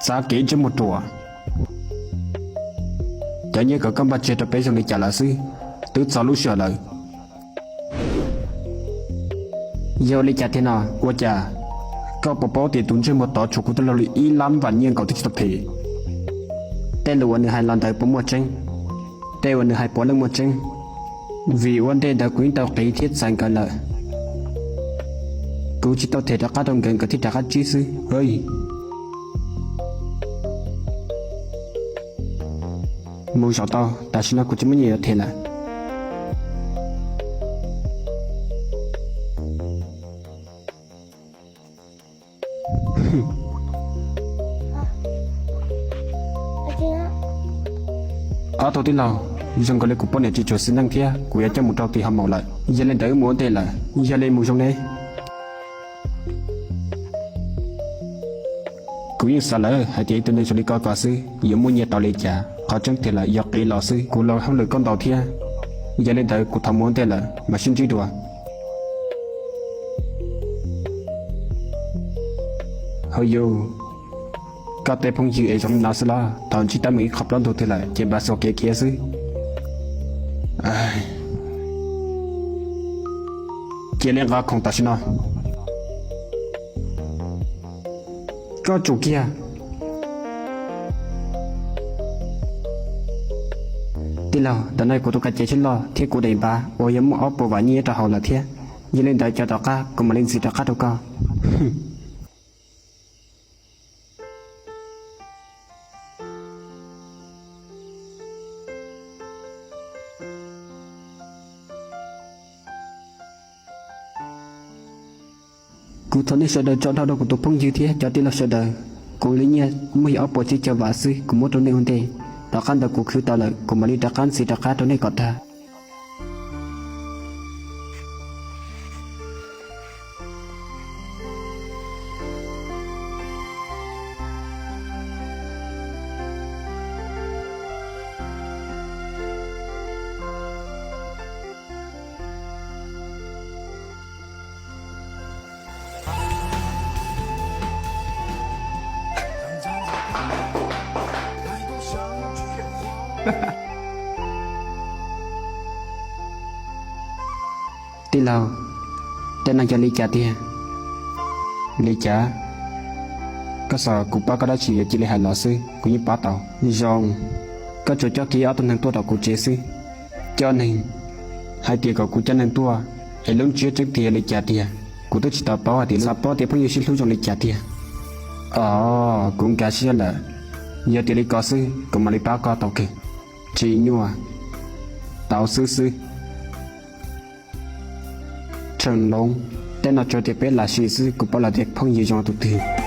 Txav kev ntsej muag ruam. Cov nyiaj kawm koj npaj tseg rau peb zoo li cas lawm xwb? Twb txog lub sij hawm lawm. Yog ua li cas tiag no? Ua cas koj puas paub tias tus ntsej muag tod tshuav kuv tij laug li ib lab vam nyiaj nkaus twb tsis tau phem? Tej lus uas nws hais los ntawd puas muaj tseeb? Tej uas nws hais puav leej muaj tseeb, vim ua ntej ntawd kuv yeej tau qiv thiab txais nkawd lawm. Kuv tsis tau them rov qab rau nkawd, nkawd thiaj rov qab ntsib xwb. Mus zaum tau, tam sim no kuv tsis muaj nyiaj yuav them lawm. Ob tug tij laug, zoo nkaus li kuv poj niam tsis tshua xis neej thiab kuv yuav coj mus rau tim hauv maum lawm. Yog li ntawd wb mus ua ntej lawm, yog li mus zoo ne. Kuv yeej xav lawm hais tias ib tug neeg zoo li koj ko xwb yuav muaj nyiaj tau li cas, qhov tseeb tiag lawm yog qiv los xwb. Kuv laus hauj lwm koj ntau thiab. Yog li ntawd kuv thov mus ua ntej lawm, mam sib ntsib dua. Hauj yug, koj tej phooj ywg es zoo li no xwb los? Thaum ntsib teeb meem ib qho plaub ntug twg lawm ces npaj xuas kev khiav xwb. Cia li nqa khoom tam sim no. Koj tsum kiag. Tij laug, ntawm no kuv tus ka cev sib loj thiab kuv daim npav uas yog muaj ob puas vam nyiaj nyob rau hauv lawm thiab. Yog li ntawd cov tom qab kuv mam li ntxiv rov qab rau koj. Kuv thov nej sawv daws tso dhau rau kuv tus phooj ywg thiab cov tij laug sawv daws. Kuv li nyiaj muaj yog ob puas tsib caug vam xwb, kuv muab rau nej ua ntej. Tom qab ntawd kuv khwv tau lawm kuv mam li rov qab ntxiv rov qab rau nej kom tag. Tij laug, tej no yog li cas tiag? Li cas? Koj xav kuv pab koj dab tsi yuav cia li hais los xwb, kuv yeej pab tau. Zoo, koj tsuas coj kiag ob tug neeg tuaj rau kuv tsev xwb. Coj neeg? Hais tias kom kuv coj neeg tuaj, es lub ntsiab tseeb tiag yog li cas tiag? Kuv twb tsis tau paub hais tias lawv xav paub tias phooj ywg sib hlub zoo li cas tiag. Os, kuv nkag siab lawm. Yog tias li ko xwb kuv mam li pab koj tau kawg. Tsis nyuaj, tau xwb xwb. Tseem loo, tej no tsuas tias peb lam sim xwb, kuv paub lawm tias phooj ywg zoo tus twg.